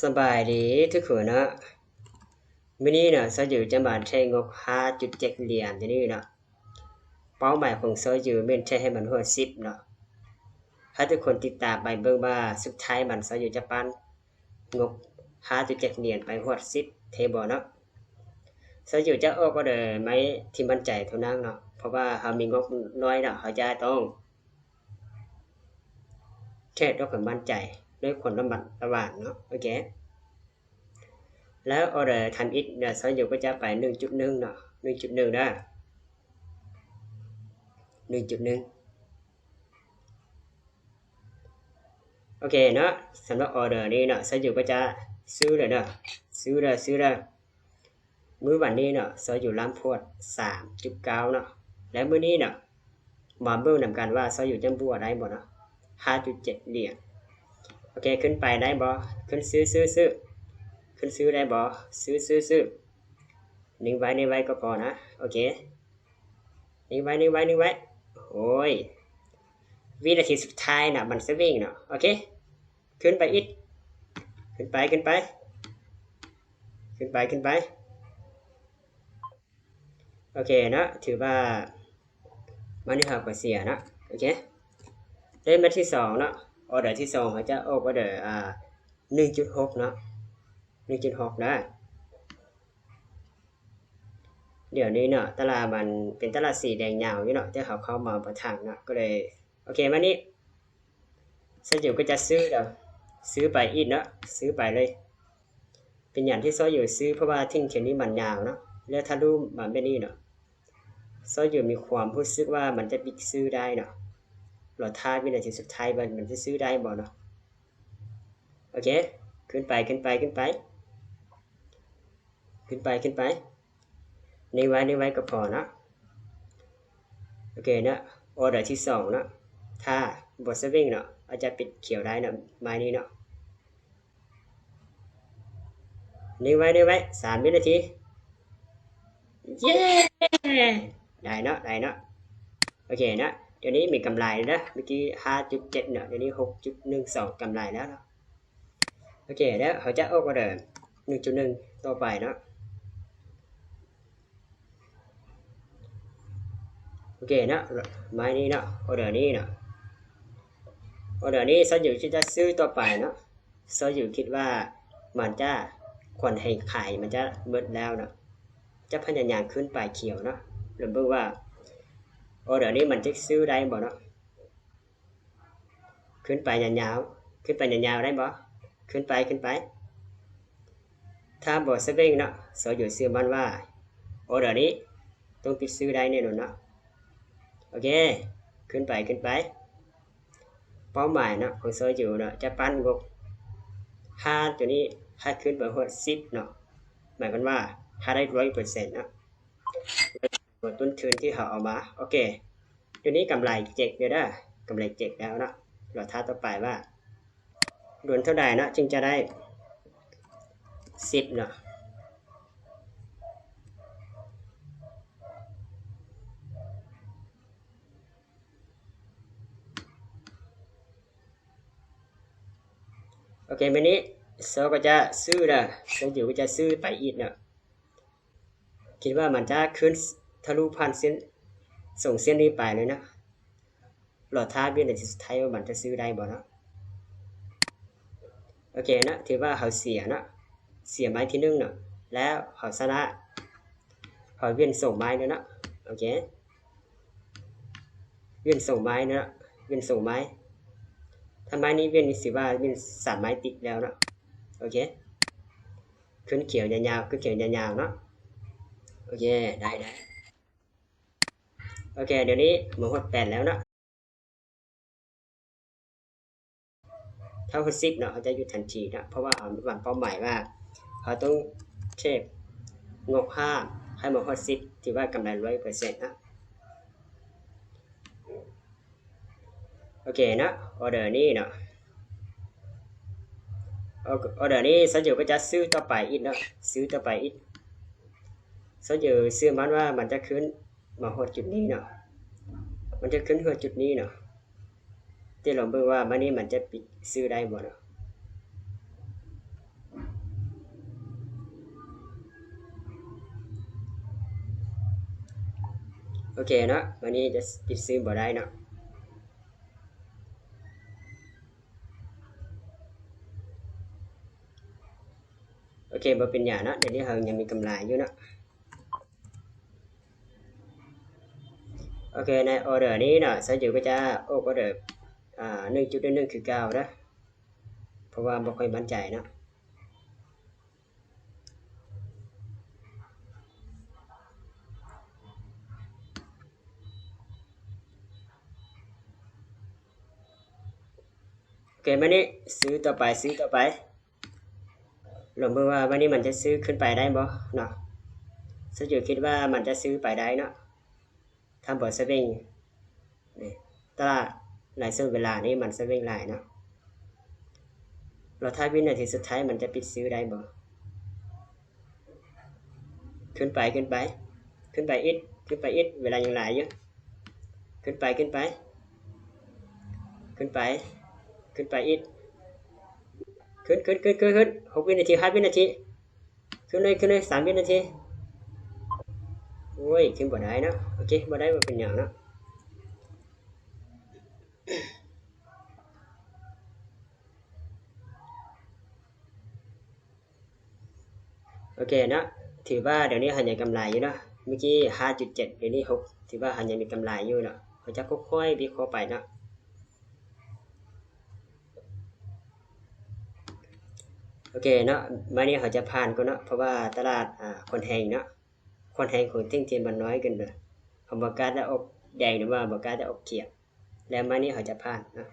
ສະບາຍດີທຸກຄົນເນາະ, ມື້ນີ້ເນາະ ຊາວຢູ່ຈະມາເທຣດງົບຫ້າຈຸດເຈັດຫຼຽນຢູ່ນີ້ເນາະ. ເປົ້າໝາຍຂອງຊາວຢູ່ແມ່ນເທຣດໃຫ້ມັນຮອດສິບເນາະ. ໃຫ້ທຸກຄົນຕິດຕາມໄປເບິ່ງວ່າສຸດທ້າຍມັນຊາວຢູ່ຈະປັ້ນງົບຫ້າຈຸດເຈັດຫຼຽນໄປຮອດສິບເທຣດບໍ່ເນາະ. ຊາວຢູ່ຈະອອກອໍເດີໄມ້ທີ່ໝັ້ນໃຈເທົ່ານັ້ນເນາະ, ເພາະວ່າເຮົາມີງົບນ້ອຍເນາະ, ເຮົາຈະຕ້ອງ ເທຣດດ້ວຍຄວາມໝັ້ນໃຈ ດ້ວຍຄວາມລະມັດລະວັງເນາະ. ໂອເຄ ແລ້ວອໍເດີທຳອິດເນາະ ຊາວຢູ່ກໍຈະໄປໜຶ່ງຈຸດໜຶ່ງເນາະ, ໜຶ່ງຈຸດໜຶ່ງເດີ ໜຶ່ງຈຸດໜຶ່ງ. ໂອເຄເນາະ, ສຳລັບອໍເດີນີ້ເນາະ ຊາວຢູ່ກໍຈະຊື້ເລີຍເນາະ, ຊື້ເລີຍ ຊື້ເລີຍ. ມື້ວັນນີ້ເນາະ ຊາວຢູ່ລ້ຳພວດສາມຈຸດເກົ້າເນາະ, ແລະ ມື້ນີ້ເນາະ ມາເບິ່ງນຳກັນວ່າຊາວຢູ່ຈະບວກໄດ້ບໍ່ເນາະ, ຫ້າຈຸດເຈັດຫຼຽນ. ໂອເຄ ຂຶ້ນໄປໄດ້ບໍ່? ຂຶ້ນ ຊື້ ຊື້ ຊື້ ຂຶ້ນ ຊື້ໄດ້ບໍ່? ຊື້ ຊື້ ຊື້. ນິ່ງໄວ້ ນິ່ງໄວ້ກໍພໍນະ. ໂອເຄ ນິ່ງໄວ້ ນິ່ງໄວ້ ນິ່ງໄວ້. ໂອ້ຍ ວິນາທີສຸດທ້າຍນະ ມັນສະວິງເນາະ. ໂອເຄ ຂຶ້ນໄປອີກ ຂຶ້ນໄປ ຂຶ້ນໄປ ຂຶ້ນໄປ ຂຶ້ນໄປ. ໂອເຄເນາະ ຖືວ່າມື້ນີ້ເຮົາກໍເສຍເນາະ. ໂອເຄ ເລີ່ມແມັດທີສອງເນາະ, ອໍເດີທີສອງເຮົາຈະອອກອໍເດີ ອ່າ ໜຶ່ງຈຸດຫົກເນາະ, ໜຶ່ງຈຸດຫົກເດີ. ດຽວນີ້ເນາະ ຕະຫຼາດມັນເປັນຕະຫຼາດສີແດງຍາວຢູ່ເນາະ, ແຕ່ເຮົາເຂົ້າມາບໍ່ທັນເນາະ ກໍເລີຍ ໂອເຄ ມານີ້ ຊາວຢູ່ກໍຈະຊື້ເດີ ຊື້ໄປອີກເນາະ, ຊື້ໄປເລີຍ. ເປັນຫຍັງທີ່ຊາວຢູ່ຊື້? ເພາະວ່າເທຣນນີ້ມັນຍາວເນາະ, ແລ້ວທະລຸມາແບບນີ້ເນາະ ຊາວຢູ່ມີຄວາມຮູ້ສຶກວ່າມັນຈະປິດຊື້ໄດ້ເນາະ. ລໍຖ້າວິນາທີສຸດທ້າຍວ່າມັນຈະຊື້ໄດ້ບໍ່ເນາະ. ໂອເຄ ຂຶ້ນໄປ ຂຶ້ນໄປ ຂຶ້ນໄປ ຂຶ້ນໄປ ນີ້ໄວ້ ນີ້ໄວ້ກໍພໍເນາະ. ໂອເຄເນາະ, ອໍເດີທີສອງເນາະ ຖ້າບໍ່ສະວິງເນາະ ອາດຈະປິດຂຽວໄດ້ເນາະ ໄມ້ນີ້ເນາະ. ນີ້ໄວ້ ນີ້ໄວ້ ສາມວິນາທີ. ເຢ້ ໄດ້ເນາະ ໄດ້ເນາະ. ໂອເຄເນາະ, ດຽວນີ້ມີກຳໄລແລ້ວເນາະ, ເມື່ອກີ້ຫ້າຈຸດເຈັດເນາະ ດຽວນີ້ຫົກຈຸດໜຶ່ງສອງ ກຳໄລແລ້ວເນາະ. ໂອເຄ ແລ້ວເຮົາຈະອອກອໍເດີໜຶ່ງຈຸດໜຶ່ງຕໍ່ໄປເນາະ. ໂອເຄເນາະ, ໄມ້ນີ້ເນາະ ອໍເດີນີ້ເນາະ, ອໍເດີນີ້ຊາວຢູ່ຈະຊື້ຕໍ່ໄປເນາະ. ຊາວຢູ່ຄິດວ່າມັນຈະ ຄວາມແຮງຂາຍມັນຈະໝົດແລ້ວເນາະ, ຈະພະຍາຍາມຂຶ້ນໄປຂຽວເນາະ, ລອງເບິ່ງວ່າອໍເດີນີ້ມັນຈະຊື້ໄດ້ບໍ່ເນາະ. ຂຶ້ນໄປຍາວໆ ຂຶ້ນໄປຍາວໆ ໄດ້ບໍ່? ຂຶ້ນໄປ ຂຶ້ນໄປ. ຖ້າບໍ່ສະວິງເນາະ ຊາວຢູ່ເຊື່ອໝັ້ນວ່າອໍເດີນີ້ຕ້ອງປິດຊື້ໄດ້ແນ່ນອນເນາະ. ໂອເຄ ຂຶ້ນໄປ ຂຶ້ນໄປ. ເປົ້າໝາຍເນາະ ຂອງຊາວຢູ່ເນາະ ຈະປັ້ນງົບຫ້າໂຕນີ້ໃຫ້ຂຶ້ນໄປຮອດສິບເນາະ, ໝາຍຄວາມວ່າຖ້າໄດ້ຮ້ອຍເປີເຊັນເນາະ ຕົນທຶນທີ່ເຮົາເອົາມາ. ໂອເຄ ດຽວນີ້ກຳໄລເຈັກແລ້ວເດີ ກຳໄລເຈັກແລ້ວເນາະ. ລໍຖ້າຕໍ່ໄປວ່າດົນເທົ່າໃດເນາະ ຈຶ່ງຈະໄດ້ສິບເນາະ. ໂອເຄ ມື້ນີ້ຊາວກໍຈະຊື້ເດີ ຊາວຢູ່ກໍຈະຊື້ໄປອີກເນາະ. ຄິດວ່າມັນຈະຂຶ້ນທະລຸຜ່ານເສັ້ນ ສອງເສັ້ນນີ້ໄປເລີຍເນາະ. ລໍຖ້າວິນາທີສຸດທ້າຍວ່າມັນຈະຊື້ໄດ້ບໍ່ເນາະ. ໂອເຄເນາະ ຖືວ່າເຮົາເສຍເນາະ ເສຍໄມ້ທີໜຶ່ງເນາະ ແລ້ວເຮົາຊະນະ ເຮົາວິນສອງໄມ້ເລີຍເນາະ. ໂອເຄ ວິນສອງໄມ້ເນາະ ວິນສອງໄມ້. ຖ້າໄມ້ນີ້ວິນ ຊິວ່າວິນສາມໄມ້ຕິດແລ້ວເນາະ. ໂອເຄ ຂຶ້ນຂຽວຍາວໆ ຂຶ້ນຂຽວຍາວໆເນາະ. ໂອເຄ ໄດ້ ໄດ້. ໂອເຄ ດຽວນີ້ມາຮອດແປດແລ້ວເນາະ. ຖ້າຮອດສິບເນາະ ເຮົາຈະຢຸດທັນທີເນາະ ເພາະວ່າເຮົາວາງເປົ້າໝາຍວ່າເຮົາຕ້ອງເທຣດງົບຫ້າໃຫ້ມາຮອດສິບ ຖືວ່າກຳໄລຮ້ອຍເປີເຊັນເນາະ. ໂອເຄເນາະ ອໍເດີນີ້ເນາະ ອໍ ອໍເດີນີ້ຊາວຢູ່ກໍຈະຊື້ຕໍ່ໄປອີກເນາະ ຊື້ຕໍ່ໄປອີກ. ຊາວຢູ່ເຊື່ອໝັ້ນວ່າມັນຈະຂຶ້ນມາຮອດຈຸດນີ້ເນາະ ມັນຈະຂຶ້ນຮອດຈຸດນີ້ເນາະ. ແຕ່ລອງເບິ່ງວ່າມື້ນີ້ມັນຈະປິດຊື້ໄດ້ບໍ່ເນາະ. ໂອເຄເນາະ, ບາດນີ້ຈະປິດຊື້ບໍ່ໄດ້ເນາະ. ໂອເຄ ບໍ່ເປັນຫຍັງເນາະ, ດຽວນີ້ເຮົາຍັງມີກຳໄລຢູ່ເນາະ. ໂອເຄ ໃນອໍເດີນີ້ເນາະ ຊາວຢູ່ກໍຈະອອກອໍເດີ ອາ ໜຶ່ງຈຸດໜຶ່ງໜຶ່ງ ຄືເກົ່າເດີ ເພາະວ່າບໍ່ຄ່ອຍໝັ້ນໃຈເນາະ. ໂອເຄ ບາດນີ້ຊື້ຕໍ່ໄປ ຊື້ຕໍ່ໄປ. ລອງເບິ່ງວ່າບາດນີ້ມັນຈະຊື້ຂຶ້ນໄປໄດ້ບໍ່ເນາະ. ຊາວຢູ່ຄິດວ່າມັນຈະຊື້ໄປໄດ້ເນາະ ຖ້າບໍ່ສະວິງ. ນີ້ ຕະຫຼາດໃນຊ່ວງເວລານີ້ມັນສະວິງຫຼາຍເນາະ. ລໍຖ້າວິນາທີສຸດທ້າຍມັນຈະປິດຊື້ໄດ້ບໍ່. ຂຶ້ນໄປ ຂຶ້ນໄປ ຂຶ້ນໄປອີກ ຂຶ້ນໄປອີກ ເວລາຍັງຫຼາຍຢູ່. ຂຶ້ນໄປ ຂຶ້ນໄປ ຂຶ້ນໄປ ຂຶ້ນໄປອີກ. ຂຶ້ນ ຂຶ້ນ ຂຶ້ນ ຂຶ້ນ ຂຶ້ນ ຫົກວິນາທີ ຫ້າວິນາທີ. ຂຶ້ນເລີຍ ຂຶ້ນເລີຍ ສາມວິນາທີ. ໂອ້ຍ ຂຶ້ນບໍ່ໄດ້ເນາະ. ໂອເຄ ບໍ່ໄດ້ ບໍ່ເປັນຫຍັງເນາະ. ໂອເຄເນາະ, ຖືວ່າດຽວນີ້ເຮົາຍັງກຳໄລຢູ່ເນາະ. ເມື່ອກີ້ຫ້າຈຸດເຈັດ ດຽວນີ້ຫົກ ຖືວ່າເຮົາຍັງມີກຳໄລຢູ່ເນາະ. ເຮົາຈະຄ່ອຍໆວິເຄາະໄປເນາະ. ໂອເຄເນາະ, ບາດນີ້ເຮົາຈະຜ່ານກ່ອນເນາະ ເພາະວ່າຕະຫຼາດ ອາ ຄ່ອນແຮງເນາະ, ຄ່ອນແຮງຂອງເທິງທຽນມັນນ້ອຍເກີນໄປ. ເຮົາບໍ່ກ້າຈະອອກແດງ ຫຼືວ່າບໍ່ກ້າຈະອອກຂຽວ. ແລ້ວບາດນີ້ເຮົາຈະຜ່ານເນາະ.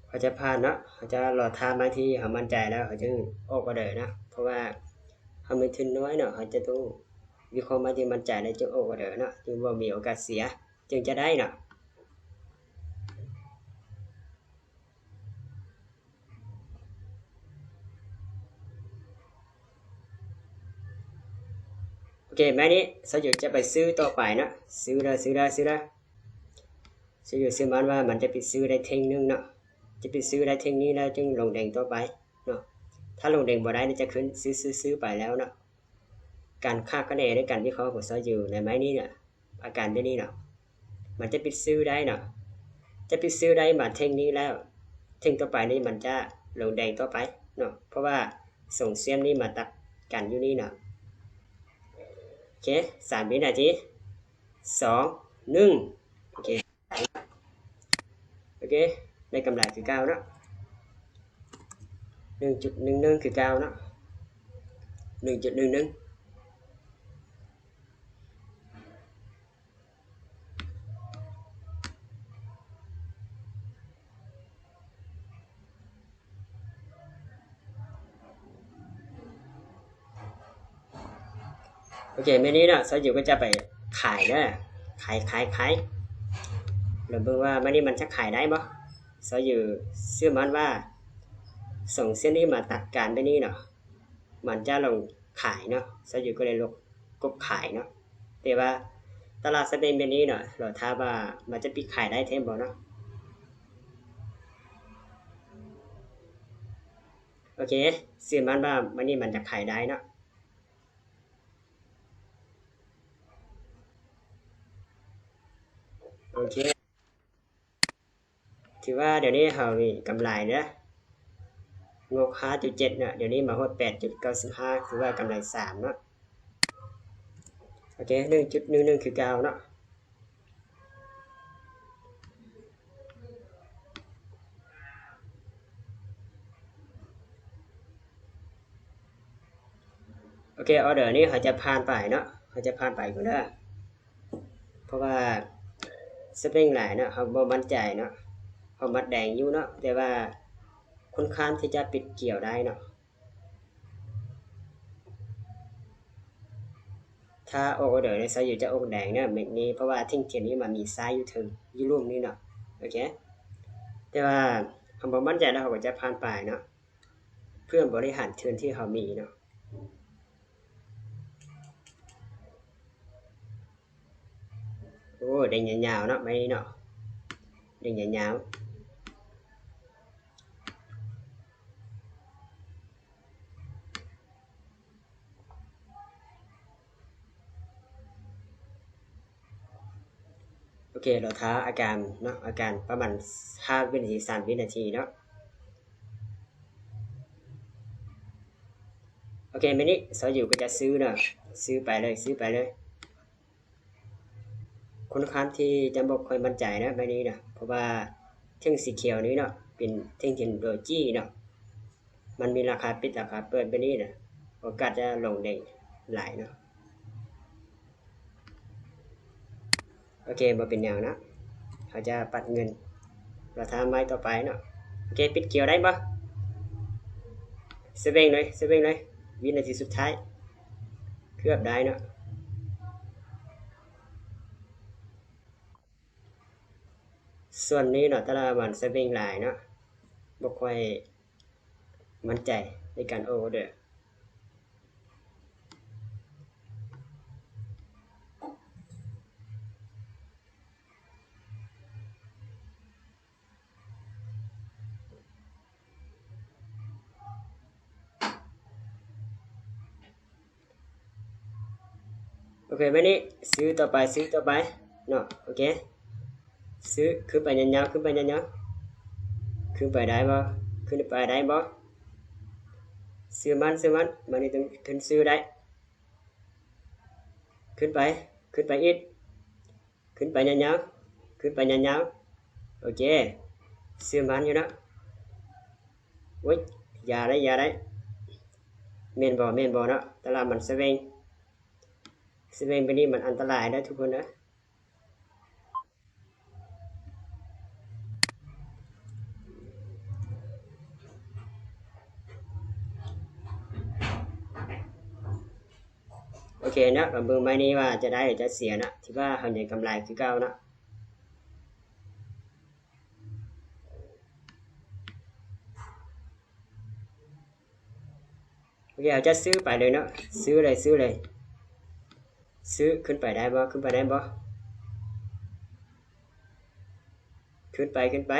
ເຮົາຈະຜ່ານເນາະ, ເຮົາຈະລໍຖ້າມາທີ່ເຮົາໝັ້ນໃຈແລ້ວ ເຮົາຈຶ່ງອອກອໍເດີເນາະ. ເພາະວ່າເຮົາມີທຶນນ້ອຍເນາະ, ເຮົາຈະຕ້ອງວິເຄາະມາທີ່ໝັ້ນໃຈແລ້ວຈຶ່ງອອກອໍເດີເນາະ, ຈຶ່ງບໍ່ມີໂອກາດເສຍ, ຈຶ່ງຈະໄດ້ເນາະ. ໂອເຄ ບາດນີ້ຊາວຢູ່ຈະໄປຊື້ຕໍ່ໄປເນາະ, ຊື້ເດີ ຊື້ເດີ ຊື້ເດີ. ຊາວຢູ່ເຊື່ອໝັ້ນວ່າມັນຈະປິດຊື້ໄດ້ເທິ່ງໜຶ່ງເນາະ, ຈະປິດຊື້ໄດ້ເທິ່ງນີ້ແລ້ວຈຶ່ງລົງແດງຕໍ່ໄປເນາະ. ຖ້າລົງແດງບໍ່ໄດ້ ຈະຂຶ້ນ ຊື້ ຊື້ ຊື້ໄປແລ້ວເນາະ. ການຄາດຄະເນ ແລະ ການວິເຄາະຂອງຊາວຢູ່ໃນໄມ້ນີ້ເນາະ ອາການແບບນີ້ເນາະ ມັນຈະປິດຊື້ໄດ້ເນາະ, ຈະປິດຊື້ໄດ້ມາເທິ່ງນີ້ແລ້ວ ເທິ່ງຕໍ່ໄປນີ້ມັນຈະລົງແດງຕໍ່ໄປເນາະ, ເພາະວ່າສອງເສັ້ນນີ້ມາຕັດກັນຢູ່ນີ້ເນາະ. ໂອເຄ ສາມວິນາທີ ສອງ ໜຶ່ງ ໂອເຄ ໂອເຄ ໄດ້ກຳໄລຄືເກົ່າເນາະ ໜຶ່ງຈຸດໜຶ່ງໜຶ່ງ ຄືເກົ່າເນາະ ໜຶ່ງຈຸດໜຶ່ງໜຶ່ງ. ໂອເຄ ມື້ນີ້ເນາະ ຊາວຢູ່ກໍຈະໄປຂາຍເດີ ຂາຍ ຂາຍ ຂາຍ ລອງເບິ່ງວ່າມື້ນີ້ມັນຈະຂາຍໄດ້ບໍ່. ຊາວຢູ່ເຊື່ອໝັ້ນວ່າສອງເສັ້ນນີ້ມາຕັດກັນແບບນີ້ເນາະ ມັນຈະລົງຂາຍເນາະ, ຊາວຢູ່ກໍເລີຍລົງກົບຂາຍເນາະ. ແຕ່ວ່າຕະຫຼາດສະເປັນແບບນີ້ເນາະ, ລໍຖ້າວ່າມັນຈະປິດຂາຍໄດ້ແທ້ບໍ່ເນາະ. ໂອເຄ ເຊື່ອໝັ້ນວ່າມື້ນີ້ມັນຈະຂາຍໄດ້ເນາະ. ໂອເຄ ຖືວ່າດຽວນີ້ເຮົາມີກຳໄລເດີ ງົບຫ້າຈຸດເຈັດເນາະ, ດຽວນີ້ມາຮອດແປດຈຸດເກົ້າສິບຫ້າ ຖືວ່າກຳໄລສາມເນາະ. ໂອເຄ ໜຶ່ງຈຸດໜຶ່ງໜຶ່ງ ຄືເກົ່າເນາະ. ໂອເຄ ອໍເດີນີ້ເຮົາຈະຜ່ານໄປເນາະ, ເຮົາຈະຜ່ານໄປພຸ້ນເດີ ເພາະວ່າສະວິງຫຼາຍເນາະ, ເຮົາບໍ່ໝັ້ນໃຈເນາະ. ເຮົາມັດແດງຢູ່ເນາະ ແຕ່ວ່າຄ່ອນຂ້າງທີ່ຈະປິດກຽວໄດ້ເນາະ. ຖ້າອອກອໍເດີນີ້ ຊາວຢູ່ຈະອອກແດງເນາະ ເມັດນີ້, ເພາະວ່າທິງທຽນນີ້ມັນມີຊາຍຢູ່ເທິງ ຢູ່ລຸ່ມນີ້ເນາະ. ໂອເຄ ແຕ່ວ່າເຮົາບໍ່ໝັ້ນໃຈແລ້ວ ເຮົາກໍຈະຜ່ານໄປເນາະ ເພື່ອບໍລິຫານທຶນທີ່ເຮົາມີເນາະ. ໂອ້ ເດ້ງຍາວໆເນາະ ໄມ້ນີ້ເນາະ ເດ້ງຍາວໆ. ໂອເຄ ລໍຖ້າອາການເນາະ ອາການປະມານຫ້າວິນາທີ ສາມວິນາທີເນາະ. ໂອເຄ ມື້ນີ້ຊາວຢູກໍຈະຊື້ເນາະ ຊື້ໄປເລີຍ ຊື້ໄປເລີຍ. ຄ່ອນຂ້າງທີ່ຈະບໍ່ຄ່ອຍໝັ້ນໃຈນະ ໃບນີ້ນະ ເພາະວ່າແທ່ງສີຂຽວນີ້ເນາະ ເປັນແທ່ງເທນໂດຈີເນາະ ມັນມີລາຄາປິດລາຄາເປີດແບບນີ້ນະ ໂອກາດຈະລົງໄດ້ຫຼາຍເນາະ. ໂອເຄ ບໍ່ເປັນຫຍັງເນາະ ເຮົາຈະປັດເງິນ ລະຖ້າໄມ້ຕໍ່ໄປເນາະ. ໂອເຄ ປິດຂຽວໄດ້ບໍ່? ສະເວັງເລີຍ ສະເວັງເລີຍ ວິນາທີສຸດທ້າຍ ເກືອບໄດ້ເນາະ. ສ່ວນນີ້ເນາະ ແຕ່ລະວັນສະວິງຫຼາຍເນາະ ບໍ່ຄ່ອຍໝັ້ນໃຈໃນການອອກອໍເດີ. ໂອເຄ ບາດນີ້ຊື້ຕໍ່ໄປ ຊື້ຕໍ່ໄປເນາະ. ໂອເຄ ຊື້ ຂຶ້ນໄປຍາວໆ ຂຶ້ນໄປຍາວໆ ຂຶ້ນໄປໄດ້ບໍ່? ຂຶ້ນໄປໄດ້ບໍ່? ຊື້ມັນ ຊື້ມັນ ບາດນີ້ຕ້ອງຂຶ້ນ ຊື້ໄດ້ ຂຶ້ນໄປ ຂຶ້ນໄປອີກ ຂຶ້ນໄປຍາວໆ ຂຶ້ນໄປຍາວໆ. ໂອເຄ ຊື້ມັນຢູ່ເນາະ. ໂອ້ຍ ຢ່າໄດ໋ ຢ່າໄດ໋ ແມ່ນບໍ່ ແມ່ນບໍ່ເນາະ? ຕະຫຼາດມັນສະເວັງ ສະເວັງແບບນີ້ມັນອັນຕະລາຍເດີທຸກຄົນເດີ. ໂອເຄເນາະ ມາເບິ່ງໄມ້ນີ້ວ່າຈະໄດ້ຫຼືຈະເສຍເນາະ. ຖືວ່າເຮົາຍັງກຳໄລຄືເກົ່າເນາະ. ໂອເຄ ເຮົາຈະຊື້ໄປເລີຍເນາະ ຊື້ເລີຍ ຊື້ເລີຍ ຊື້ ຂຶ້ນໄປໄດ້ບໍ່? ຂຶ້ນໄປໄດ້ບໍ່? ຂຶ້ນໄປ ຂຶ້ນໄປ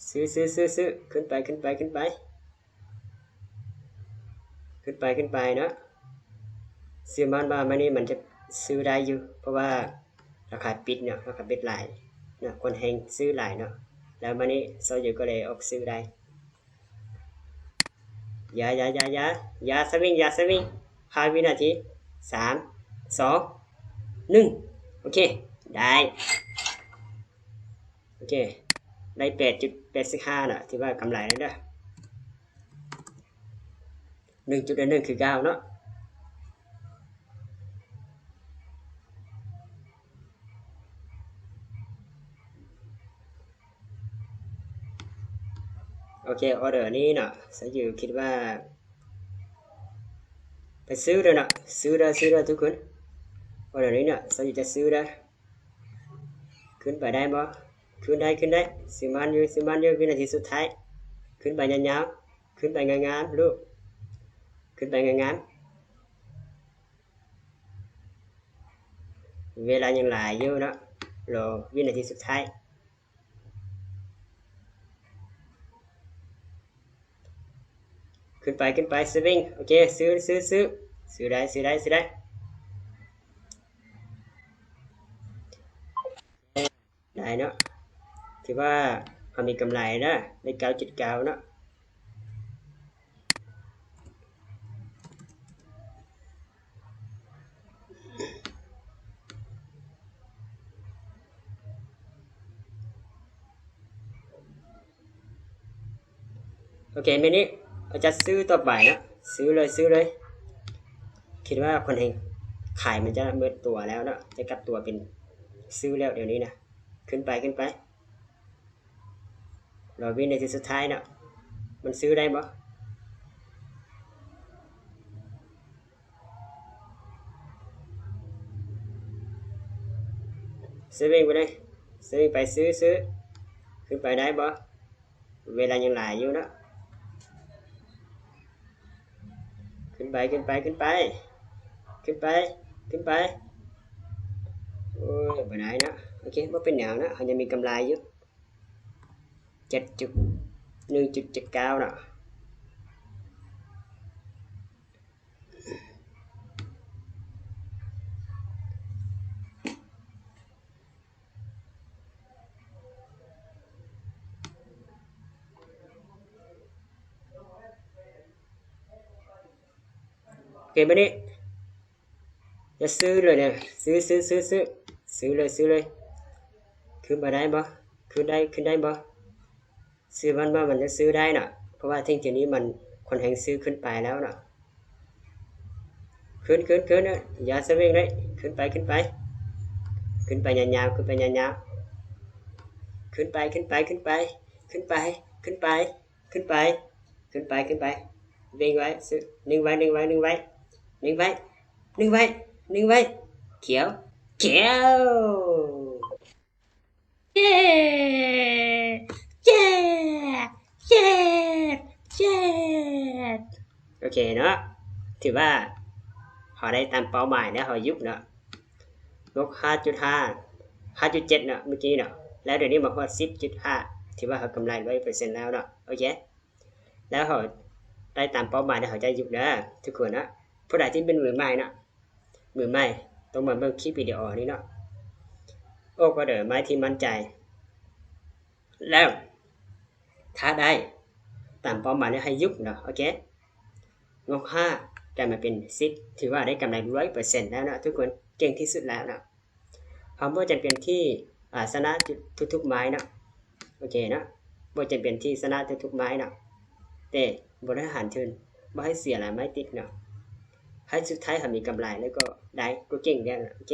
ຊື້ ຊື້ ຊື້ ຊື້ ຂຶ້ນໄປ ຂຶ້ນໄປ ຂຶ້ນໄປ ຂຶ້ນໄປ ຂຶ້ນໄປເນາະ. ຊື້ມັນວ່າມື້ນີ້ມັນຈະຊື້ໄດ້ຢູ່ ເພາະວ່າລາຄາປິດເນາະ ລາຄາປິດຫຼາຍເນາະ ຄົນແຮ່ງຊື້ຫຼາຍເນາະ. ແລ້ວມື້ນີ້ຊາວຢູກໍເລີຍອອກຊື້ໄດ້. ຢ່າ ຢ່າ ຢ່າ ຢ່າ ຢ່າສະວິງ ຢ່າສະວິງ ຫ້າວິນາທີ ສາມ ສອງ ໜຶ່ງ ໂອເຄ ໄດ້ ໂອເຄ ໄດ້ແປດຈຸດແປດສິບຫ້າເນາະ ຖືວ່າກຳໄລແລ້ວເດີ. ໜຶ່ງຈຸດໜຶ່ງ ໜຶ່ງ ຄືເກົ່າເນາະ. ໂອເຄ ອໍເດີນີ້ເນາະ ຊາວຢູຄິດວ່າໄປຊື້ເດີເນາະ ຊື້ເດີ ຊື້ເດີທຸກຄົນ. ອໍເດີນີ້ເນາະ ຊາວຢູຈະຊື້ເດີ. ຂຶ້ນໄປໄດ້ບໍ່? ຂຶ້ນໄດ້ ຂຶ້ນໄດ້ ຊື້ມັນຢູ່ ຊື້ມັນຢູ່ ວິນາທີສຸດທ້າຍ. ຂຶ້ນໄປຍາວໆ ຂຶ້ນໄປງາມໆ ລູກ ຂຶ້ນໄປງາມໆ. ເວລາຍັງຫຼາຍຢູ່ເນາະ ລໍວິນາທີສຸດທ້າຍ. ຂຶ້ນໄປ ຂຶ້ນໄປ ສະວິງ ໂອເຄ ຊື້ ຊື້ ຊື້ ຊື້ໄດ້ ຊື້ໄດ້ ຊື້ໄດ້ ໄດ້ເນາະ. ຖືວ່າເຮົາມີກຳໄລເນາະ ໄດ້ເກົ້າຈຸດເກົ້າເນາະ. ໂອເຄ ມື້ນີ້ເຮົາຈະຊື້ຕໍ່ໄປເນາະ ຊື້ເລີຍ ຊື້ເລີຍ. ຄິດວ່າຄົນແຮ່ງຂາຍມັນຈະໝົດຕົວແລ້ວເນາະ ຈະກັບຕົວເປັນຊື້ແລ້ວດຽວນີ້ນະ. ຂຶ້ນໄປ ຂຶ້ນໄປ ລໍວິນາທີສຸດທ້າຍເນາະ ມັນຊື້ໄດ້ບໍ່? ສະວິງໄປເລີຍ ຊື້ໄປ ຊື້ ຊື້ ຂຶ້ນໄປໄດ້ບໍ່? ເວລາຍັງຫຼາຍຢູ່ເນາະ. ຂຶ້ນໄປ ຂຶ້ນໄປ ຂຶ້ນໄປ ຂຶ້ນໄປ ຂຶ້ນໄປ. ໂອ້ຍ ບໍ່ໄດ້ເນາະ. ໂອເຄ ບໍ່ເປັນຫຍັງເນາະ ເຮົາຍັງມີກຳໄລຢູ່ ເຈັດຈຸດ ໜຶ່ງຈຸດເຈັດເກົ້າເນາະ. ໂອເຄ ບາດນີ້ຈະຊື້ເລີຍເດີ ຊື້ ຊື້ ຊື້ ຊື້ ຊື້ເລີຍ ຊື້ເລີຍ. ຂຶ້ນມາໄດ້ບໍ່? ຂຶ້ນໄດ້ ຂຶ້ນໄດ້ບໍ່? ຊື້ມັນວ່າມັນຈະຊື້ໄດ້ເນາະ ເພາະວ່າເທິງຕົວນີ້ມັນຄ່ອນຂ້າງຊື້ຂຶ້ນໄປແລ້ວເນາະ. ຂຶ້ນ ຂຶ້ນ ຂຶ້ນ ຢ່າສະເວັງເລີຍ ຂຶ້ນໄປ ຂຶ້ນໄປ ຂຶ້ນໄປຍາວໆ ຂຶ້ນໄປຍາວໆ ຂຶ້ນໄປ ຂຶ້ນໄປ ຂຶ້ນໄປ ຂຶ້ນໄປ ຂຶ້ນໄປ ຂຶ້ນໄປ ຂຶ້ນໄປ ຂຶ້ນໄປ. ເວັງໄວ້ ນີ້ໄວ້ ນີ້ໄວ້ ນີ້ໄວ້ ນີ້ໄວ້ ນີ້ໄວ້ ນີ້ໄວ້. ຂຽວ ຂຽວ. ເຢ້ ເຢ້ ເຢ້ ເຢ້. ໂອເຄເນາະ ຖືວ່າເຮົາໄດ້ຕາມເປົ້າໝາຍແລ້ວ ເຮົາຢຸດເນາະ. ນົກ ຫ້າຈຸດຫ້າ ຫ້າຈຸດເຈັດເນາະ ມື້ກີ້ເນາະ ແລ້ວດຽວນີ້ມາຮອດ ສິບຈຸດຫ້າ ຖືວ່າເຮົາກຳໄລ ຮ້ອຍເປີເຊັນ ແລ້ວເນາະ. ໂອເຄ ແລ້ວເຮົາໄດ້ຕາມເປົ້າໝາຍແລ້ວ ເຮົາຈະຢຸດເດີທຸກຄົນເນາະ. ຜູ້ໃດທີ່ເປັນມືໃໝ່ເນາະ ມືໃໝ່ຕ້ອງມາເບິ່ງຄລິບວິດີໂອນີ້ເນາະ. ອອກອໍເດີໄມ້ທີ່ໝັ້ນໃຈ ແລ້ວຖ້າໄດ້ຕາມເປົ້າໝາຍແລ້ວໃຫ້ຢຸດເນາະ. ໂອເຄ ງົບ ຫ້າ ກາຍມາເປັນ ສິບ ຖືວ່າໄດ້ກຳໄລ ຮ້ອຍເປີເຊັນ ແລ້ວເນາະທຸກຄົນ ເກັ່ງທີ່ສຸດແລ້ວເນາະ. ເຮົາບໍ່ຈຳເປັນທີ່ ອາ ຊະນະທຸກໆໄມ້ເນາະ. ໂອເຄເນາະ ບໍ່ຈຳເປັນທີ່ຊະນະທຸກໆໄມ້ເນາະ ແຕ່ບໍລິຫານທຶນ ບໍ່ໃຫ້ເສຍຫຼາຍໄມ້ຕິດເນາະ ໃຫ້ສຸດທ້າຍເຮົາມີກຳໄລ ແລ້ວກໍໄດ້ ກໍເກັ່ງແລ້ວເນາະ. ໂອເຄ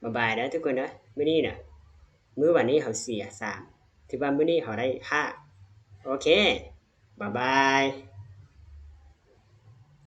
ບາຍບາຍເດີທຸກຄົນເດີ. ມື້ນີ້ນະ ມື້ວານນີ້ເຮົາເສຍ ສາມ ຖືວ່າມື້ນີ້ເຮົາໄດ້ ຫ້າ. ໂອເຄ ບາຍບາຍ.